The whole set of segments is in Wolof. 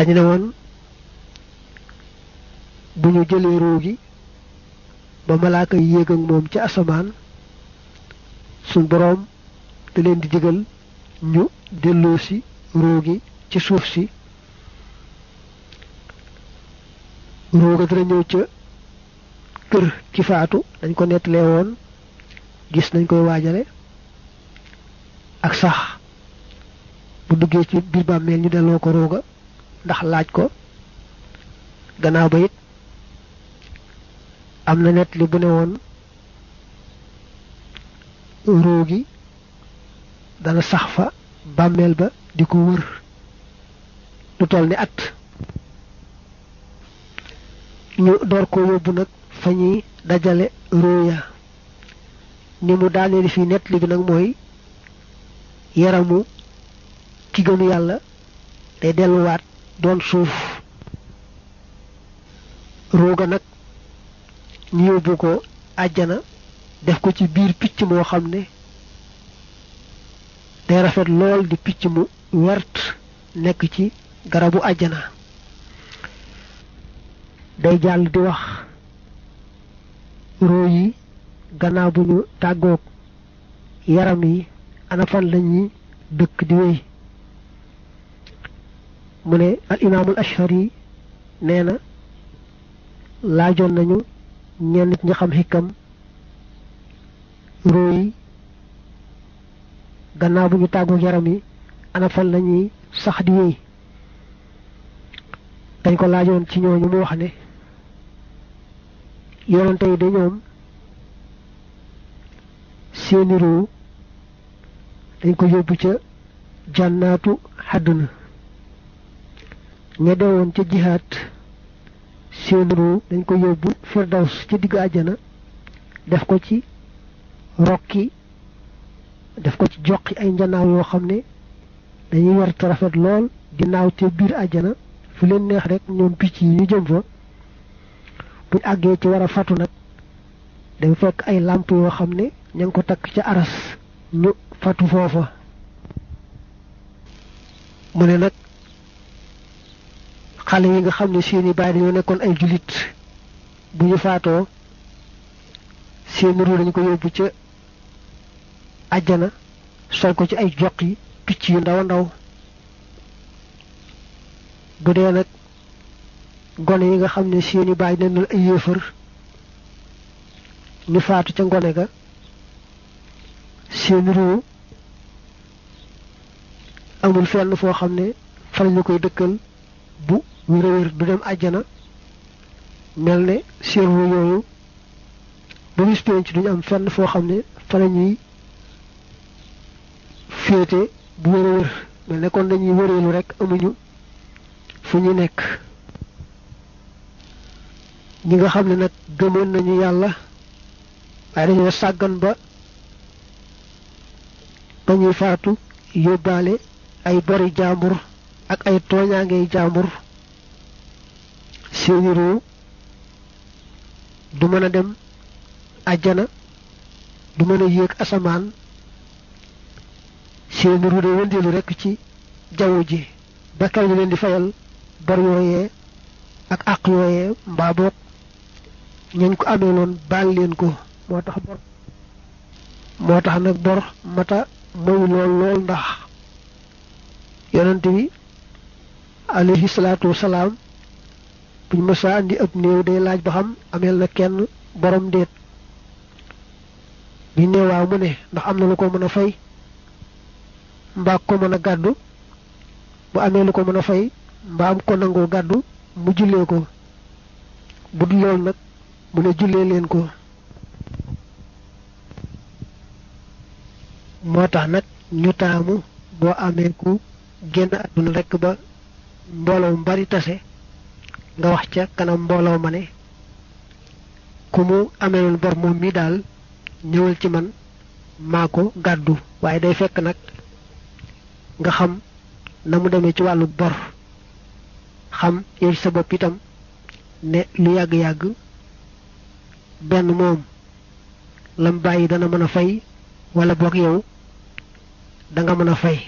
dañu ne woon bu ñu jëlee ruu gi ba malaaka yi yéeg ak moom ci asamaan suñ boroom da leen di digal ñu delloo si ruu gi ci suuf si ruu ga dana ñëw ca kër ki faatu dañ ko nettalee woon gis nañ koy waajale ak sax bu duggee ci biir bàmmeel ñu delloo ko ruu ga ndax laaj ko gannaaw ba it am na nettali bu ne woon ruu gi dana sax fa bàmmeel ba di ko wër lu toll ni at ñu door ko yóbbu nag fa ñuy dajale ruu ya ni mu daaneel fii nettali bi nag mooy yaramu ki gëm yàlla day delluwaat doon suuf ruu ga nag ñu yóbbu ko àjjana def ko ci biir picc moo xam ne day rafet lool di picc mu wert nekk ci garabu àjjana day jàll di wax ruu yi gannaaw bu ñu tàggoog yaram yi ana fan lañuy dëkk di wéy mu ne al imaamul ashari nee na laajoon nañu ñenn nit ñi xam xikam ruu yi gannaaw bu ñu tàggoog yaram yi ana fan lañuy sax di wéy dañ ko laajoon ci ñooñu mu wax ne yonente yi de ñoom seeni ruu dañ ko yóbbu ca jànnaatu xadduna ña dewoon ca jihaat seeni ruu dañ ko yóbbu firdaws ca digg àjjana def ko ci rokki def ko ci joqi ay njanaaw yoo xam ne dañuy war te rafet lool di naaw ca biir àjjana fu leen neex rek ñoom picc yi ñu jëm fa buñ àggee ci war a fatu nag dañ fekk ay làmp yoo xam ne ña ngi ko takk ca aras ñu fatu foofa mu ne nag xale yi nga xam ne seeni baay dañoo nekkoon ay julit bu ñu faatoo seeni ruu dañu ko yóbbu ca àjjana sol ko ci ay joq yi picc yu ndaw a ndaw bu dee nag gone yi nga xam ne seeni baay dañu ay yéefar ñu faatu ca ngone ga seeni ruu amul fenn foo xam ne fa lañu koy dëkkal bu wér du dem àjjana mel ne seen ruu yooyu ba bis penc duñu am fenn foo xam ne fa lañuy féete bu wér mel ne kon dañuy wëreelu rek amuñu fu ñu nekk ñi nga xam ne nag gëmoon nañu yàlla waaye dañoo sàggan ba ñuy faatu yóbbaale ay bori jaambur ak ay tooñaangey jaambur seeni ruu du mën a dem àjjana du mën a yéeg asamaan seeni ruu day wëndeelu rekk ci jaww ji ba kaw ñu leen di fayal bor yooyee ak àq yooyee mbaa boog ñañ ko amee loon baal leen ko moo tax nag bor mata mooy lool ndax yonent bi alayhi salaatu wasalaam buñ mësaa andi ab néew day laaj ba xam ameel na kenn borom déet bi ne waaw mu ne ndax am na lu ko mën a fay mbaa ko mën a gàddu bu amee lu ko mën a fay mbaa am ko nangoo gàddu mu jullee ko bu dul lool nag mu ne jullee leen ko moo tax nag ñu taamu boo amee ku génn àdduna rekk ba mbooloo mu bari tase nga wax ca kanam mbooloo ma ne ku mu ameeloon bor moom mi daal ñëwal ci man maa ko gàddu waaye day fekk nag nga xam na mu demee ci wàllu bor xam yow ci sa bopp itam ne lu yàgg-yàgg benn moom lam bàyyi dana mën a fay wala boog yow da nga mën a fay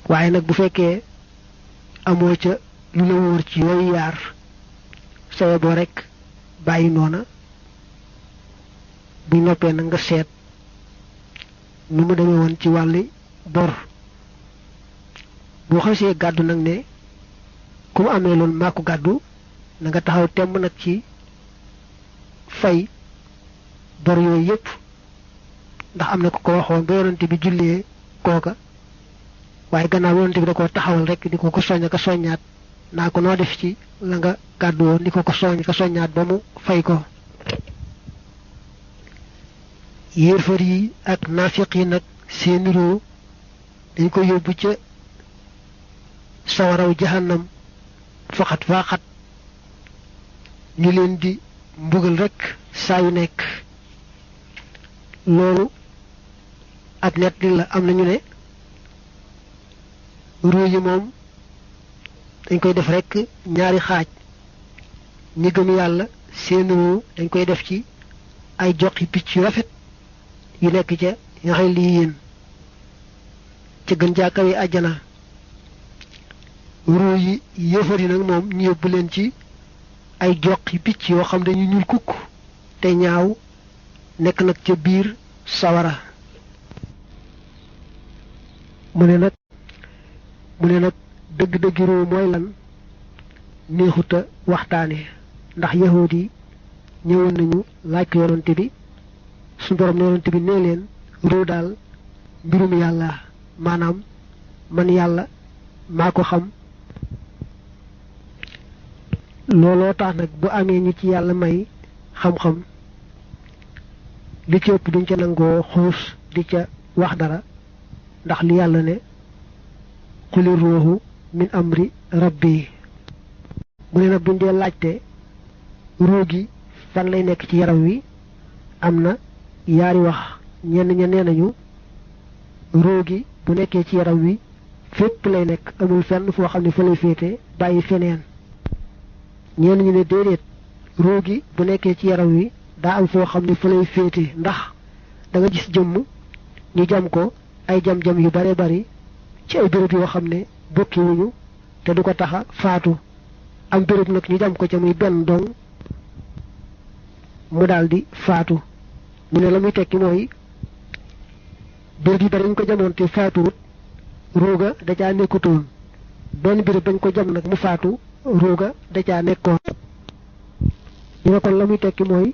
waaye nag bu fekkee amoo ca lu la wóor ci yooyu yaar saye boo rek bàyyi noona bu noppee na nga seet nu mu demee woon ci wàlli bor boo xasee gàddu nag ne ku mu amee loolu maa ko gàddu na nga taxaw temb nag ci fay bor yooyu yépp ndax am na ko waxoon ba yonante bi jullee kooka waaye gannaaw yonante bi da koo taxawal rek di ko soññ ka soññaat naa ko noo def ci la nga gàddu woon di ko soññ ka soññaat ba mu fay ko yéefar yi ak naafiq yi nag seeni ruu dañ ko yóbbu ca sawaraw jahannam faxat faaxat ñu leen di mbugal rek saa yu nekk loolu ak net li la am nañu ne ruu yi moom dañ koy def rek ñaari xaaj ñi gëm yàlla seen ruu dañ koy def ci ay joxi picc yu rafet yu nekk ca yaxay lii yéen ca gën jaakaw yi àjjana ruu yi yëfar yi nag moom ñu yóbbu leen ci ay joxi picc yoo xam dañu ñuul kukk te ñaaw nekk nag ca biir sawara mu ne nag dëgg-dëggi ruu mooy lan neexuta waxtaane ndax yahuud yi ñëwoon nañu laaj ko yonante bi suñu borom ne yonante bi nee leen ruu daal mbirum yàlla maanaam man yàlla maa ko xam looloo tax nag bu amee ñi ci yàlla may xam-xam li ci ëpp duñ ca nangoo xuus di ca wax dara ndax li yàlla ne quli ruuhu min amri rabbi mu ne nag buñ dee laajte ruu gi fan lay nekk ci yaram wi am na yaari wax ñenn ña nee nañu ruu gi bu nekkee ci yaram wi fépp lay nekk amul fenn foo xam ne fa lay féete bàyyi feneen ñenn ñu ne déedéet ruu gi bu nekkee ci yaram wi daa am foo xam ne fa lay féete ndax da nga gis jëmm ñu jam ko ay jam-jam yu bare bari ci ay béréb yoo xam ne bokki wuñu te du ko taxa faatu am béréb nag ñu jam ko ca muy benn dong mu daldi faatu ñu ne la muy tekki mooy béréb yi bari ñu ko jamoon te faatuwut ruuga da caa nekkutoon benn béréb dañ ko jam nag mu faatu ruuga da caa nekkoon ñu ne kon la muy tekki mooy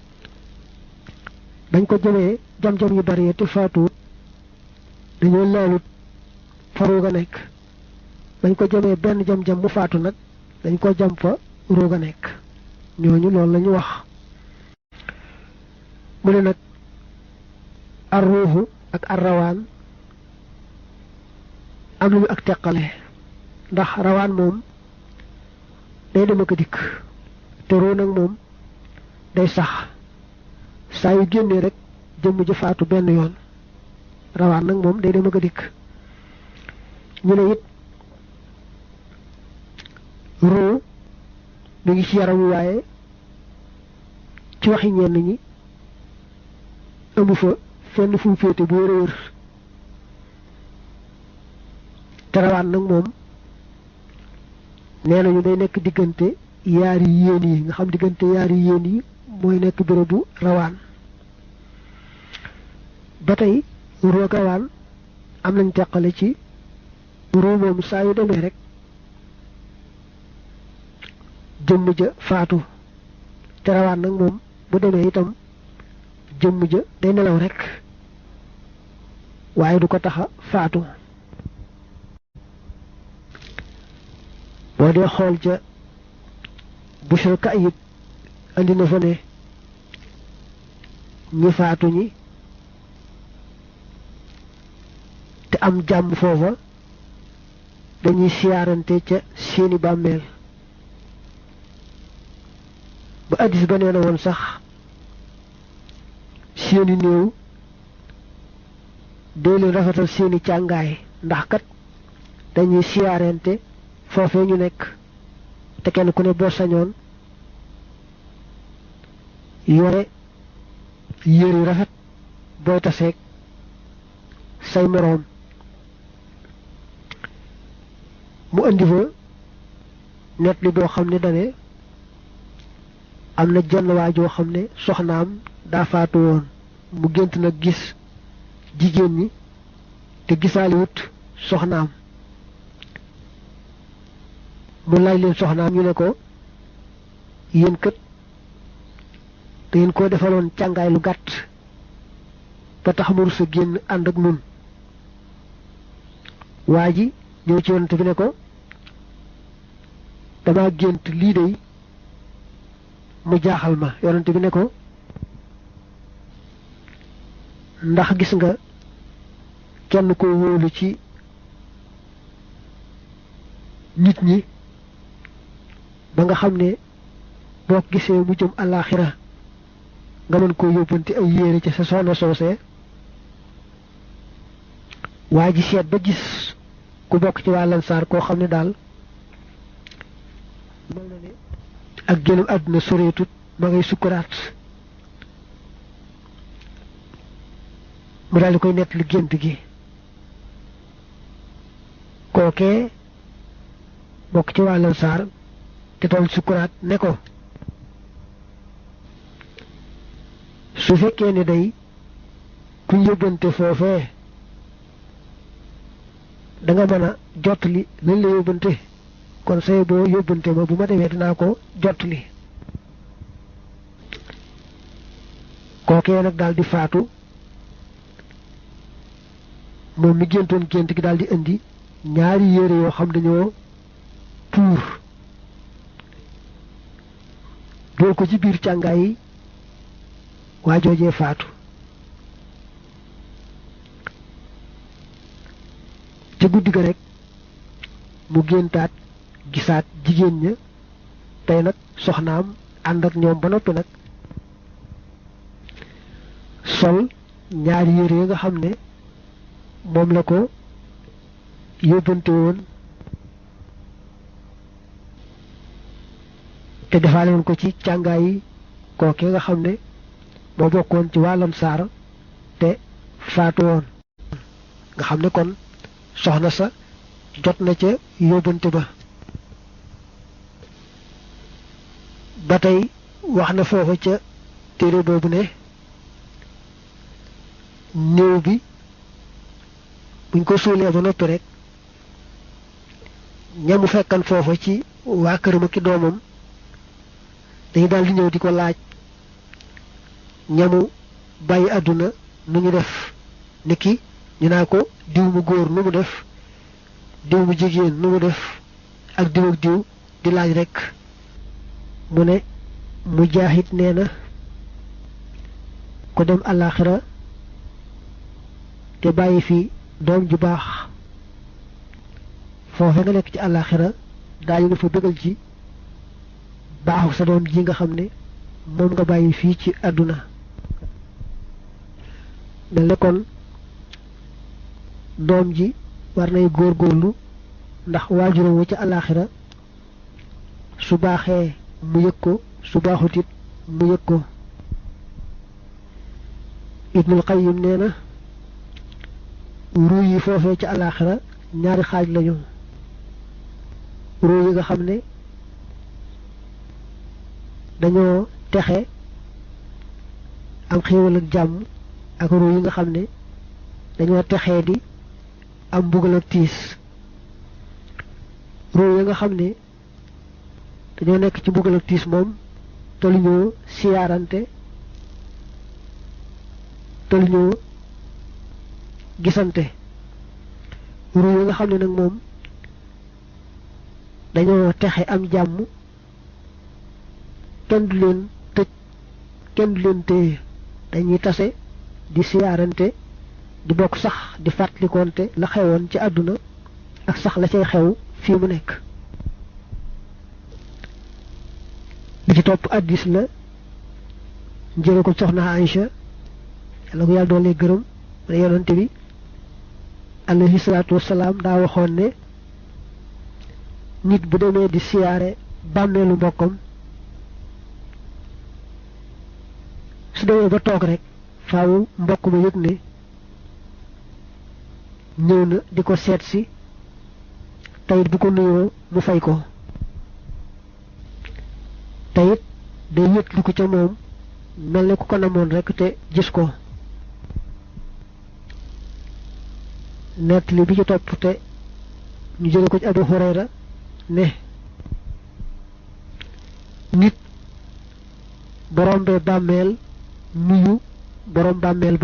dañ ko jëmee jam-jam yu bari te faatuwut dañoo laalut fa ruuga nekk dañ ko jëmee benn jam-jam mu faatu nag dañ ko jam fa ruuga nekk ñooñu loolu la ñu wax mu ne nag ar ruuxu ak ar rawaan am nañu ak teqale ndax rawaan moom day dem ak dikk te ruu nag moom day sax saa yu génnee rek jëmm ji faatu benn yoon rawaan nag moom day dem ak dikk ñu ne it ruu mi ngi ci yaram wi waaye ci waxi ñenn ñi amu fa fenn fu mu féete bu wér a wér te rawaan nag moom nee nañu day nekk diggante yaari yéen yi nga xam diggante yaari yéen yi mooy nekk bérébu rawaan ba tey ruu ak rawaan am nañ teqale ci ruu moom saa yu demee rek jëmm ja faatu te rawaan nag moom bu demee itam jëmm ja day nelaw rek waaye du ko taxa faatu boo dee xool ca Bushr Kayib andi na fa ne ñi faatu ñi te am jàmm foofa dañuy siyaarante ca seeni bàmmeel ba addis ba nee na woon sax seeni néew dee leen rafetal seeni càngaay ndax kat dañuy siyaarante foofee ñu nekk te kenn ku ne boo sañoon yore yére yu rafet booy taseeg say moroom mu andi fa net li boo xam ne dane am na jenn waa joo xam ne soxnaam daa faatu woon mu gént nag gis jigéen ñi te gisaaliwut soxnaam mu laaj leen soxnaam ñu ne ko yéen kët te yéen koo defaloon càngaay lu gàtt ba tax mu rus a génn ànd ak nun waa ji ñëw ci yonent bi ne ko dama gént lii dey mu jaaxal ma. yonent bi ne ko ndax gis nga kenn ko wóolu ci nit ñi ba nga xam ne boo gisee mu jëm àllaaxira nga mën koo yóbbanti ay yére ci sa soxna soosee. waa ji seet ba gis ku bokk ci waa Lansaar koo xam ne daal mel na ne ak génnam àdduna soreetut ma ngay sukkuraat mu daal di koy nett li gént gi. kookee bokk ci waa Lansaar te toll sukkuraat ne ko su fekkee ne day kuñ yóbbante foofee da nga mën a jottali lañ la yóbbante kon say boo yóbbante ma bu ma demee dinaa ko jottali. kookee nag daal di faatu moom mi géntoon gént gi daal di indi ñaari yére yoo xam dañoo puur doo ko ci biir càngaay yi waa joojee faatu. ca guddi ga rek mu géntaat gisaat jigéen ña tey nag soxnaam ànd ak ñoom ba noppi nag sol ñaari yére yi nga xam ne moom la ko yóbbante woon te defaale woon ko ci càngaay yi kooke nga xam ne moo bokkoon ci waa Lansaar te faatu woon nga xam ne kon soxna sa jot na ca yóbbante ba tey wax na foofa ca téere boobu ne néew bi buñ ko suulee ba noppi rek ñamu fekkan foofa ci waa këram ak doomam dañu daal di ñëw di ko laaj ñamu bàyyi àdduna nu ñu def niki ñu naa ko diw mu góor nu mu def diw mu jigéen nu mu def ak diw di laaj rek. mu ne Mujaahid nee na ko dem àllaaxira te bàyyi fi doom ju baax foofe nga nekk ci àllaaxira daañu nga fa bëggal ci baaxu sa doom ji nga xam ne moom nga bàyyi fii ci àdduna. mel ne kon doom ji war nay góorgóorlu ndax waajuram wa ca àllaaxira su baaxee mu yëg ko su baaxutit mu yëg ko. Ibnul Qayyim nee na ruu yi foofee ca àllaaxira ñaari xaaj lañu. ruu yi nga xam ne dañoo texe am xéewal ak jàmm ak ruu yi nga xam ne dañoo texee di am mbugal ak tiis. ruu yi nga xam ne dañoo nekk ci mbugal ak tiis moom tolluñoo siyaarante tolluñoo gisante. ruu yi nga xam ne nag moom dañoo texe am jàmm kenn du leen tëj kenn du leen téye dañuy tase di siyaarante di bokk sax di fàttalikoonte la xewoon ci àdduna ak sax la cay xew fii mu nekk. li ci topp addis la njëre ko soxna Aïcha yàlla ko yàlla doole gërëm ne yonante bi alayhi salaatu wassalaam daa waxoon ne nit bu demee di siyaare bàmmeelu mbokkam su demee ba toog rek faawu mbokk ma yëg ne ñëw na di ko seet si tayit bu ko nuyoo mu fay ko. day yëtlu ko ca moom mel ne ku ko namoon rek te gis ko. nettali bi ci topp te ñu jële ko ci Abu Hurayra ne nit borom bee bàmmeel nuyu borom bàmmeel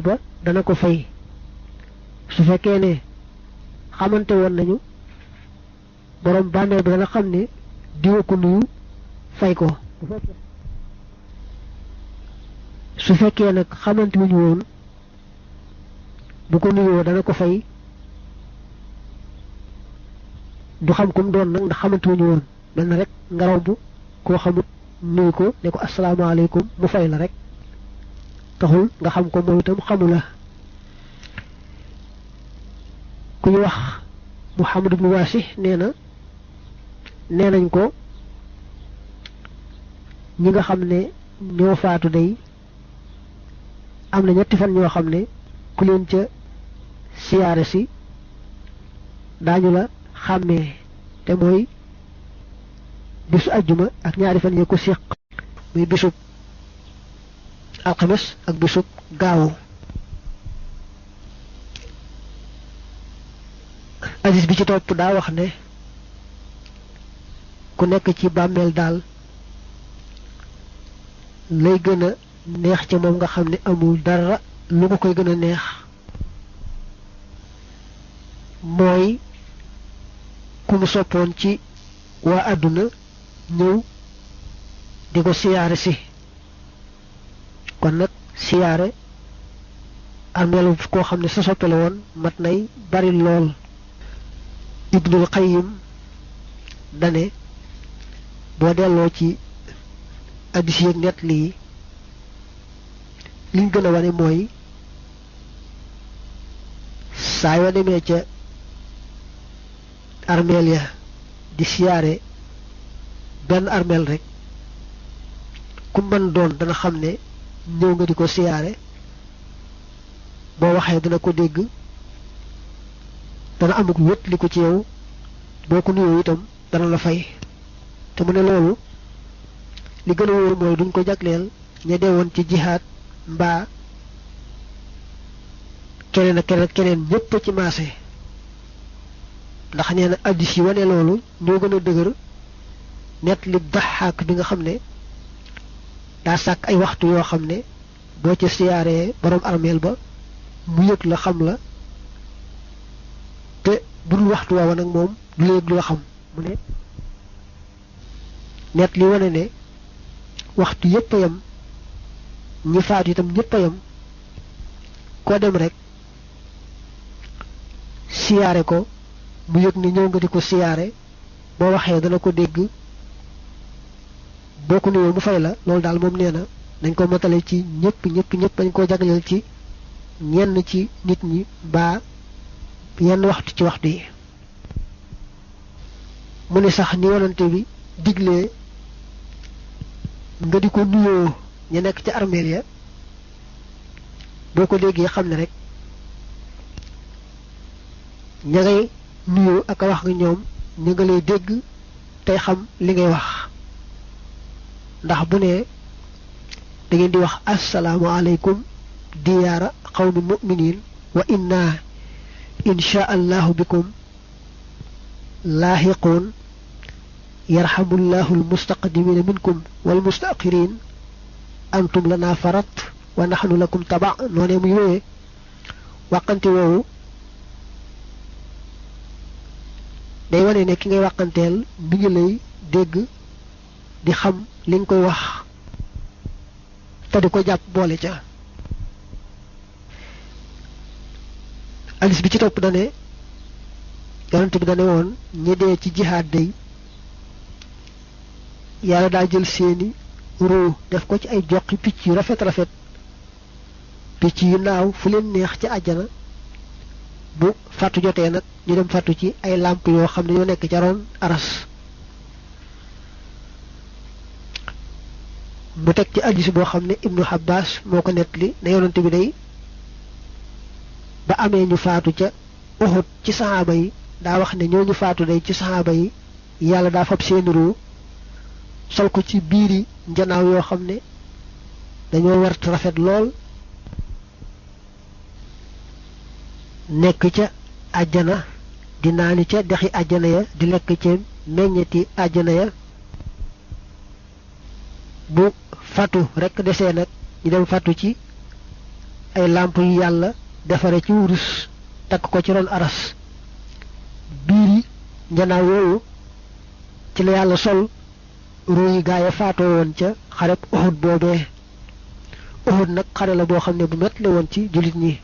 ba dana ko fay su fekkee ne xamante woon nañu borom bàmmeel ba dana xam ne diwa ko nuyu fay ko. su fekkee nag xamante wuñu woon bu ko nuyoo dana ko fay du xam kum doon nag ndax xamante wuñu woon mel na rek nga romb koo xamut nuyu ko ne ko asalaamaaleykum mu fay la rek taxul nga xam ko moom itam xamu la. ku ñu wax Muhammad ibn Waasi nee nañ ko ñi nga xam ne ñoo faatu day am na ñetti fan ñoo xam ne ku leen ca siyaare si daañu la xàmmee te mooy bisu ajjuma ak ñaari fan yee ko séq muy bisub alxames ak bisub gaawu. hadis bi ci topp daa wax ne ku nekk ci bàmmeel daal lay gën a neex ci moom nga xam ne amul dara lu ko koy gën a neex mooy ku mu soppoon ci waa àdduna ñëw di ko siyaare si. kon nag siyaare armeelu koo xam ne sa soppe la woon mat nay bari lool. Ibnul Qayyim dane boo delloo ci addis yeeg nett lii liñ gën a wane mooy saa yoo demee ca armeel ya di siyaare benn armeel rek ku mën doon dana xam ne ñëw nga di ko siyaare boo waxee dana ko dégg dana amuk wét li ko ci yow boo ko nuyoo itam dana la fay. te mu ne loolu li gën a wóor mooy duñ ko jagleel ña deewoon ci jihaad mbaa keneen ak keneen ñépp ci maase ndax nee na addis yi wane loolu ñoo gën a dëgër net li daxaak bi nga xam ne daa sàkk ay waxtu yoo xam ne boo ca siyaaree borom armeel ba mu yëg la xam la te bu dul waxtu waawa nag moom du la yëg lu la xam. mu ne net li wane ne waxtu yépp a yam ñi faatu itam ñépp a yam koo dem rek siyaare ko mu yëg ni ñëw nga di ko siyaare boo waxee dana ko dégg boo ko nuyoo mu fay la. loolu daal moom nee na dañ ko matale ci ñépp dañ ko jagleel ci ñenn ci nit ñi baa yenn waxtu ci waxtu yi. mu ne sax ni yonante bi diglee nga di ko nuyoo ñu nekk ci armeel ya boo ko déggee xam ne rek ña ngay nuyoo ak a wax nga ñoom ña nga lay dégg tey xam li ngay wax. ndax bu ne da ngeen di wax assalaamu aleykum diyaara qawmi muminin wa inna insha allahu bikum laahiquun yarhamullahu almustaqdimina minkum walmustaxirin antum lana farat wa nahnu lakum taba. noonee muy wéyee wàqante woowu day wane ne ki ngay wàqanteel mi ngi lay dégg di xam li nga koy wax te di ko jàpp boole ca. alis bi ci topp dane yonent bi dane woon ñi dee ci jihaad day yàlla daa jël seeni ruu def ko ci ay joqi picc yu rafet picc yu naaw fu leen neex ci àjjana bu fàttu jotee nag ñu dem fàttu ci ay làmp yoo xam ne ñoo nekk ca roon aras. mu teg ci hadiis boo xam ne Ibnu Abbas moo ko nettali ne yonent bi day ba amee ñu faatu ca Uhud ci saxaaba yi daa wax ne ñooñu faatu day ci saxaaba yi yàlla daa fab seeni ruu sol ko ci biiri njanaaw yoo xam ne dañoo wert rafet lool nekk ca àjjana di naani ca dexi àjjana ya di lekk ca meññeti àjjana ya bu fatu rekk desee nag ñu dem fatu ci ay làmp yu yàlla defare ci wurus takk ko ci ron aras biiri njanaaw yooyu ci la yàlla sol ruuyi gaaya faatoo woon ca xareb Uhud boobee Uhud nag xare la boo xam ne bu metti la woon ci jullit ñi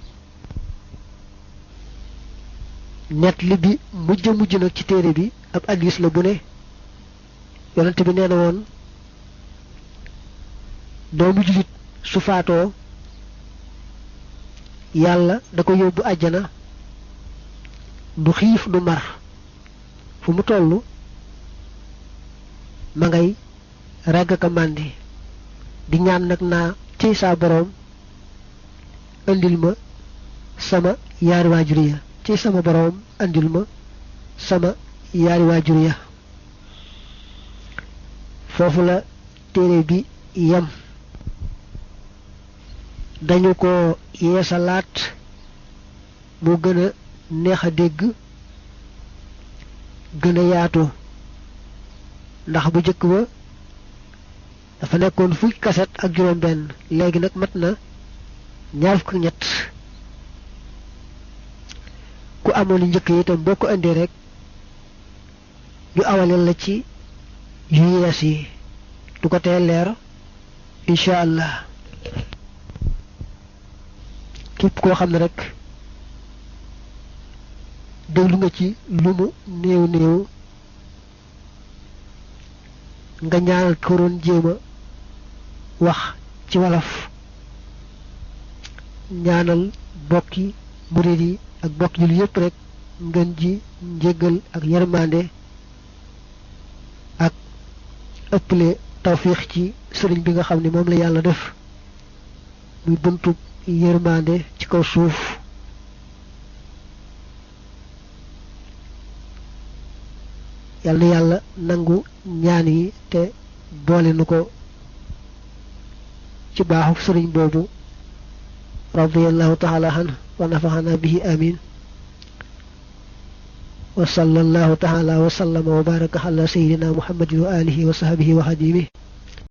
net li bi mujj nag ci téere bi ab hadiis la bu ne yonent bi nee na woon doomu jullit su faatoo yàlla da ko yóbbu àjjana du xiif du mar fu mu tollu ma ngay ràgg ka màndi di ñaan nag naa ciy saa boroom andil ma sama yaari waajur ya ci sama boroom andil ma sama yaari waajur ya foofu la téere bi yam dañu ko yeesalaat mu gën a neex a dégg gën a yaatu ndax bu jëkk ba dafa nekkoon fukki kaset ak juróom benn léegi nag mat na ñaar fukk ñett ku amoon li njëkk yi itam boo ko indee rek ñu awaleel la ci yu yees yi du ko tee leer incha allah képp koo xam ne rek déglu nga ci lu mu néew néew nga ñaanal ko doon jéema wax ci wolof ñaanal bokki murid yi ak bokk jul yépp rek ngeen ji njéggal ak yërmande ak ëpple tawfiix ci sëriñ bi nga xam ne moom la yàlla def muy buntu yërmande ci kaw suuf yàlla na yàlla nangu ñaan yi te boole nu ko ci baaxu sëriñ boobu radiyallahu taala anhu wa nafaxana bihi amin wa sallallahu taala wa sallama wa baraka ala sayyidina muhammadin wa alihi wa sahbihi wa xadimih